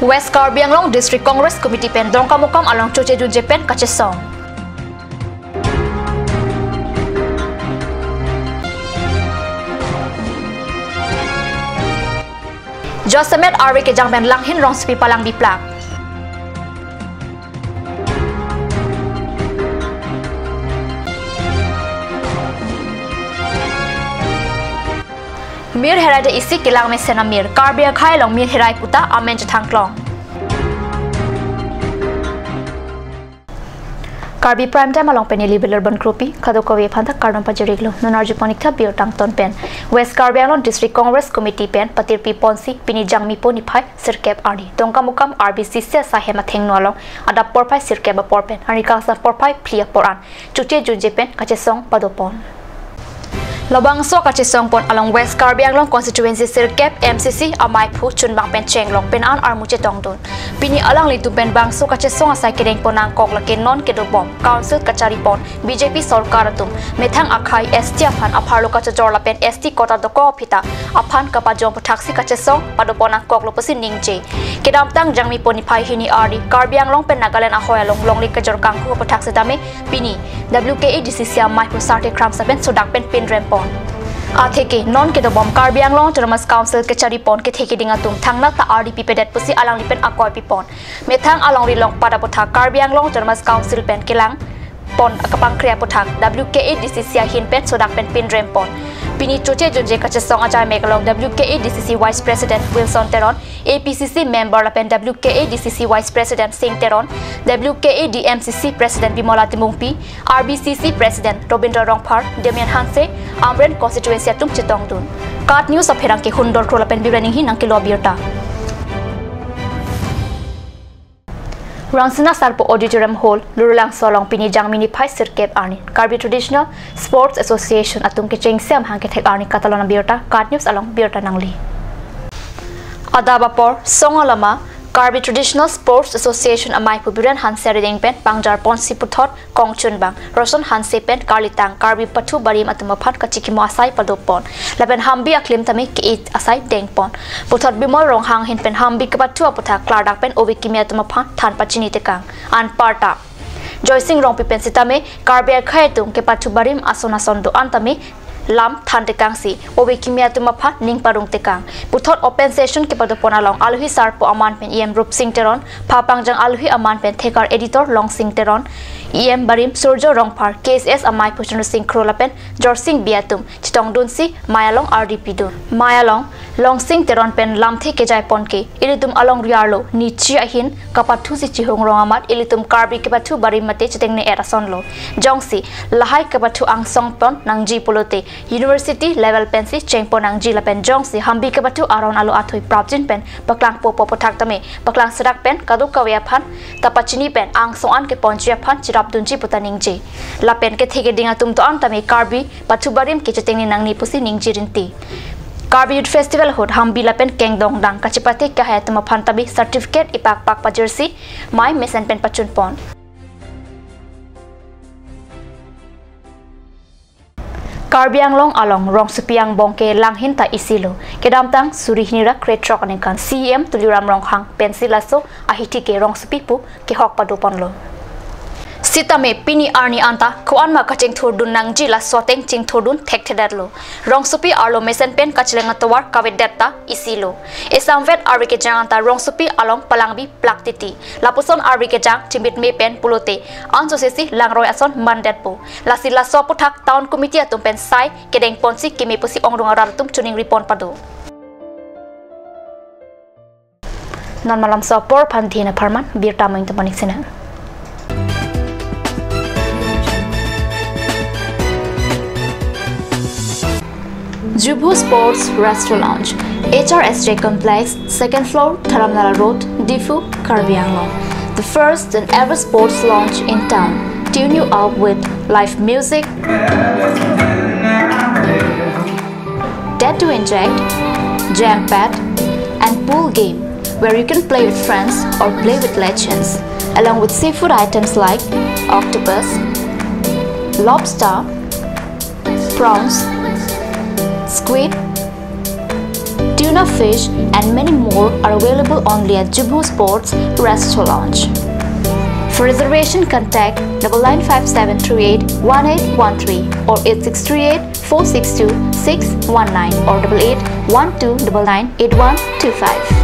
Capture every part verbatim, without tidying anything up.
West Karbi Anglong District Congress Committee pen Dongkamukam along choche junje pen kachesong. Josemet arve kejang pen Langhin rongsopi palangbi plak. Mir herai de isi kelang mesen amir, Karbi akhei along mir herai puta amen chethangklong. Karbi Prime Time along pen neli Bilerbon Kropi, kadokave aphanta kardom pajir-iklo. Non arjupon-iktha birta angton pen. West Karbi Anglong District Congress Committee pen patirpi ponsi pini Jangmipo niphai sirkep arni Dongkamukam R B C C asai hem athengno along adap porphai sirkep apor pen arni kangsam porphai phli apor an choche junje pen kachesong padopon. Labangso kachesong pon along West Karbi Anglong Constituency sirkep M C C amaiphu chunbang pen chenglok pen an armu chetongdun. Pini alanglitum pen bangso kachesong asai kedeng pon nangkok lake non kedobom Council kachari pon B J P sorkar atum methang akhei S T aphan apharlo kachojor lapen S T quota dokok aphi ta aphan kapajong aputhaksi kachesong padopon nangkoklo pusi ningje. Kedamtang Jangmipo niphai hini arni Karbi Anglong pen Nagaland ahoi along longle kejor kanghu aputhak setame pini W K A D C C amaiphu Sarthe Kramsa pen sodak pen pinrem pon. Atheke non kedobom Karbi Anglong Autonomous Council kachari pon kethe keding atum thangnat ta ardi pipedet pusi alangli pen akoi pipon. Methang alongri longpat aputhak Karbi Anglong Autonomous Council pen kelang pon kapangkre aputhak W K A D C C ahin pen sodak pen pinrem pon. Pini choche junje kachesong ajai mek along W K A D C C Vice President Wilson Teron, A P C C member lapen W K A D C C Vice President Sing Teron, W K A D M C C President Bimola Timungpi, R B C C President Robindra Rongphar, Damian Hanse, Amren constituency atum chetongdun. KAT News apherangke Hundor Kro lapen Bibra Ninghi nangkelo birta. Rangsina Sarpo Auditorium Hall, Lurulangso along pini Jangmi niphai sirkep arni Karbi Traditional Sports Association atum kechengsi amahang kethek arni katalon abirta KAT News along birta nangli. Adap apor song alama Karbi Traditional Sports Association amaiphu Biren Hanse arideng pen pangjar ponsi puthot kongchunbang Roson Hanse pen karlitang Karbi pathu barim atum aphan kachikimo asai padopon lapen hambi aklim tame ke-e asai dengpon. Puthot Bimol Ronghang ahin pen hambi kepathu aputhak klardak pen ove kimi atum aphan than pachini tekang. Anparta Joysing Rongpi pen sitame Karbi akhei atum kepathu barim ason ason do-an tame lam than tekangsi ove kimi atum aphan ning parong tekang. Puthot open session kepadopon along alohi sarpo aman pen E M Rupsing Teron, phapangjang alohi aman pen thekar editor Longsing Teron, E M barim Surjo Rongphar, K S S amaiphu Chanu Sing Kro lapen Jorsing Bey atum chetongdunsi mei along ardi pidun. Mei along Longsing Teron pen lamthe kejai pon ke, ilitum alongri arlo nichi ahin kapathusi chihung rong amat ilitum Karbi kepathu barim mate chetengne er asonlo. Jongsi lahai kepathu angsong pon nangji pulote university level pensi chengpon nangji lapen jongsi hambi kepathu aron alo athui prapjin pen paklangpo pu aputhak tame paklang serak pen kadokave aphan ta pachini pen angsong an keponji aphan cherapdunji puta ningje. Lapen kethe keding atum do-an tame Karbi pathu barim ke chetengne nangne pusi ningje rinti. Karbi Youth Festival ahut hambi lapen kengdong dang kachepate kehai atum aphan tame certificate ipakpak pajirsi mei mesen pen pachunpon. Karbi Anglong along rongsopi angbong ke Langhin ta isilo. Kedamtang suri hini ra krethrok aningkan C E M Tuliram Ronghang pensi laso ahithi ke rongsopi pu kehok padoponlo. Sitame pini arni anta ko-an ma kachingthurdun nangji laso ateng chingthurdun thekthedetlo. Rongsopi arlo mesen pen kacheleng atovar kavedet ta isilo. Esamvet arve kejang anta rongsopi along palangbi plak titi. Lapuson arve kejang chimit me pen pulote ansose si langroi ason mandetpo. Lasi laso aputhak town committee atum pen sai kedeng ponsi keme pusi ongdung arat atum choningri pon pado. Non malam so apor aphan dina pharman birta main teman sina. Jubu Sports Restaurant Lounge, H R S J Complex, second floor, Dharamnala Road, Diphu, Karbi Anglong. The first and ever sports lounge in town. Tune you up with live music, Dare to Inject, Jam Pad, and pool game where you can play with friends or play with legends, along with seafood items like octopus, lobster, prawns, squid, tuna. Tuna fish, and many more are available only at Jubu Sports Resto Lounge. For reservation, contact double nine five seven three eight one eight one three or eight six three eight four six two six one nine or double eight one two double nine eight one two five.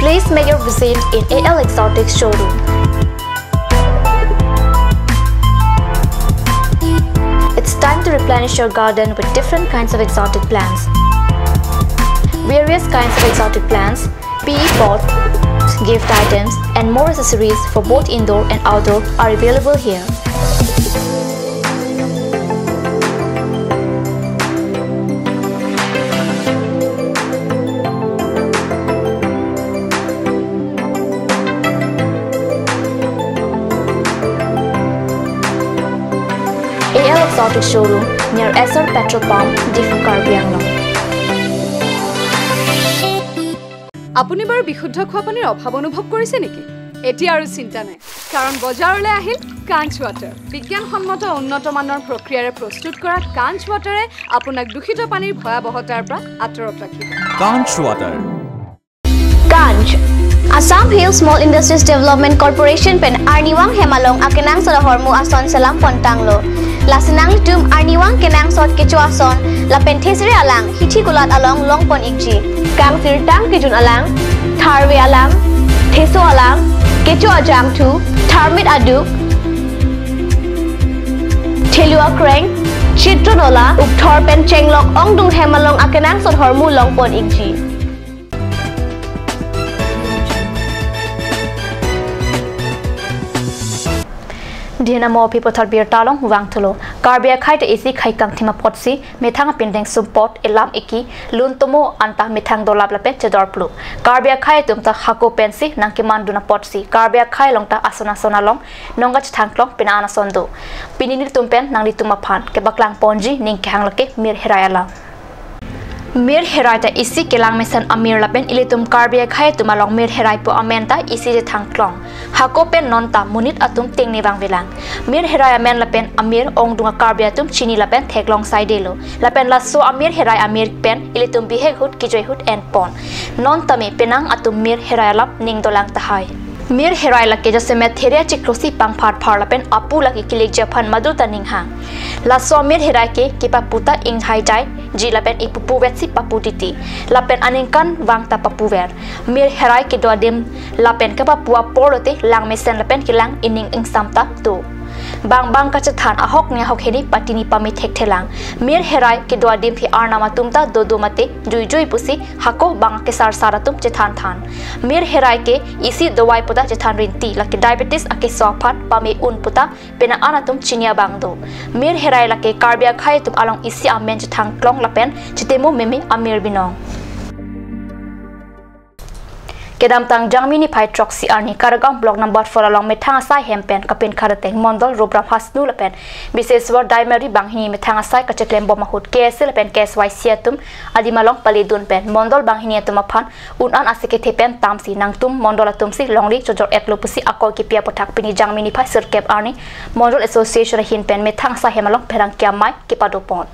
Please make your visit in A L Exotic Showroom. It's time to replenish your garden with different kinds of exotic plants. Various kinds of exotic plants, P E pots, gift items, and more accessories for both indoor and outdoor are available here. A L Exotic Showroom near Essar Petrol Pump, Diphu, Karbi Anglong. আপুনি বাৰু বিশুদ্ধ খোৱা পানীৰ অভাৱ অনুভৱ কৰিছে নেকি? এতিয়া আৰু চিন্তা নাই, কাৰণ বজাৰলৈ আহিল কাঞ্চ ৱাটাৰ। বিজ্ঞানসন্মত উন্নত মানৰ প্ৰক্ৰিয়াৰে প্ৰস্তুত কৰা কাঞ্চ ৱাটাৰে আপোনাক দূষিত পানীৰ ভয়াৱহতাৰ পৰা আঁতৰত ৰাখিব। Kanch Water. Kanch, Assam Hill Small Industries Development Corporation pen arnivang hem along akenangsot ahormu ason selam pontanglo. Lasi nanglitum arnivang kenangsot kecho ason lapen thesere alang hithi kulat along longpon ikji. Kangsirtang kejun alang, tharve alang, theso alang, kecho ajangthu, tharmit aduk, thelu akreng, chitro nola, ukthor pen chenglok ongdung hem along akenangsot ahormu longpon ikji. Dina mo pi pothar birta along vangthulo. Karbi akhei ta isi khai kangthim apotsi methang apindeng sumpot, elam eki, lun tomo anta methang dolap lapen chedor plu. Karbi akhei atum ta hako pensi nangkemandun apotsi Karbi akhei along ta ason ason along nongkachethangklong pena an ason do. Pini nelitum pen nanglitum aphan kepaklang ponji ning kehang lake mir herai alam. Mir herai ta isi kelang mesen amir lapen ilitum Karbi akhei atum along mir herai pu amen ta isi chethangklong. Hako pen non ta monit atum tengne vangvelang. Mir herai amen lapen amir ongdung a Karbi atum chini lapen theklong saidelo. Lapen laso amir herai amir pen ilitum bihek ahut kejoi ahut enpon. Non tame penang atum mir herai alam ning dolang tahai. Mir herai lake jasemet theria chiklosi pangpharphar lapen apu lake kilikji aphan madu ta ninghang. Laso amir herai ke kepapu ta inghai jaiji lapen ipupu vetsi papu titi. Lapen aningkanvang ta papuver. Mir herai kedo adim lapen kepapu apor lote lang mesen lapen kelang ining ingsam ta do. Bang bang kachethan ahok ni ahok hini patini pame thekthelang. Mir herai kedo adim hi arnam atum ta dodo mate juijui pusi hako bang kesarsar atum chethan than. Mir herai ke isi dawai puta chethan rinti, lake diabetes akeso aphan pame un puta pena an atum chini abang do. Mir herai lake Karbi akhei atum along isi amen chethangklong lapen chetemo meme amir binong. Kedamtang Jangmi niphai throksi arni Karagam block number four along methang asai hem pen kapinkhat ateng Mondol Rupram Hasnu lapen Biseswar Daimari banghini methang asai kacheklem bom ahut K S A lapen K S Y C atum adim along paledun pen Mondol banghini atum aphan un an ase kethe pen tamsi nangtum Mondol atumsi longle chojor etlo pusi akoi kipi aputhak pini Jangmi niphai sirkep arni Mondol Association ahin pen methang asai hem along pherangke amei kepado pon.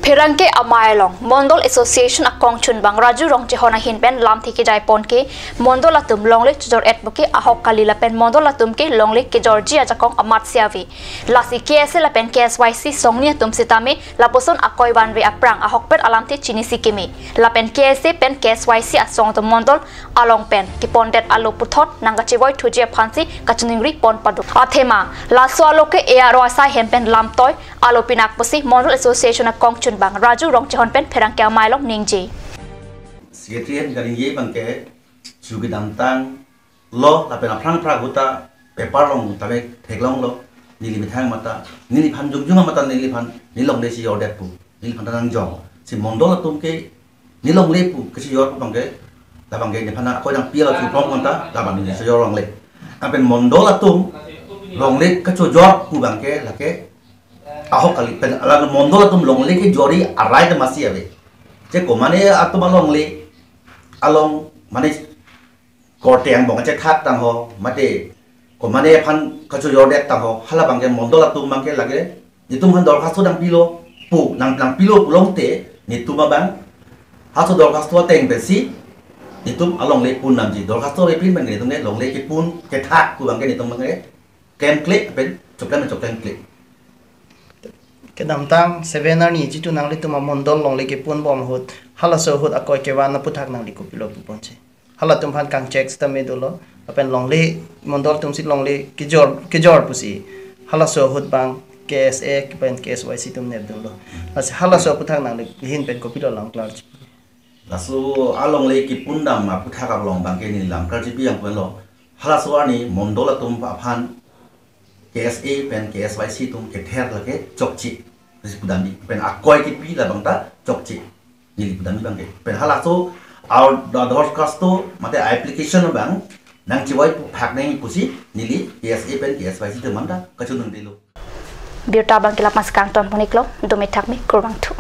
Pherangke amei along Mondol Association akongchunbang Raju Rongchehon ahin pen lamthe kejai pon ke Mondol atum longle chojor et puke ahok kali lapen Mondol atum ke longle kejorji ajakong amatsi ave. Lasi K S A lapen K S Y C songni atum sitame lapuson akoi vanve aphrang ahokpet alamthe chinisi keme. Lapen K S A pen K S Y C asong atum Mondol along pen kepondet alo puthot nangkachevoi thuji aphansi kachiningri pon pado. Athema laso alo ke A R O asai hem pen lamtoi alo pinak pusi Mondol Association akongchunbang Raju Rongchehon pen pherangke amei along ningje. Secretary hem kaningje abang ke chu kedamtang lo lapen aphrang phra ahut ta paper along tame theklonglo, neli methang mata, neliphan jongjong mata, neliphan nelongle si order pu, neliphan ta nangjong. Si mondol atum ke ne longle pu kachojor pu abangke, labangke nephan akoi nangpi alo chupon konta labang ne chojor longle. Lapen mondol atum longle kachojor pu abangke lake ahok kali, pen la mondol atum longle kejorji arai ta masi ave. Je komane atum alongle along mane korte angbong kachethak tangho, mate komane aphan kachojordet tangho, hala abangke mondol atum abangke lake netum aphan dorkhasto nangpilo pu, nang nangpilo pulote netum abang halaso dorkhasto ateng pensi netum alongle pun namji. Dorkhasto avepin abangke netum ke longle kepun kethak pu abangke netum abangke klemkle pen choklem choklemkle. Kedamtang seven arni jitu nanglitum amondol longle kepunbom ahut, halaso ahut akoi kevan aphuthak nangli kopilo puponsi? Halatum aphan kangchek sitame dolo, lapen longle mondol atumsi longle kejor kejor pusi halaso ahut abang K S A pen K S Y C atum nepdunlo. Lasi halaso aphuthak nangli ahin pen kopilo langklar? Laso alongle kepundam aphuthak along abangke neli langklar chipi yang pen lo. Halaso arni mondol atum aphan K S A pen K S Y C atum kether lake chokche. Lasi pudamji pen akoi kipi labang ta chokche. Neli pudamji abangke. Pen halaso ar da dorkhasto mate application abang nangchevoi pu phak nangji pusi neli K S A pen K S Y C atum aphan ta kachiningri lo. Birta abangke la-an si kangton pon-iklo, dome thakme, kurvangthu.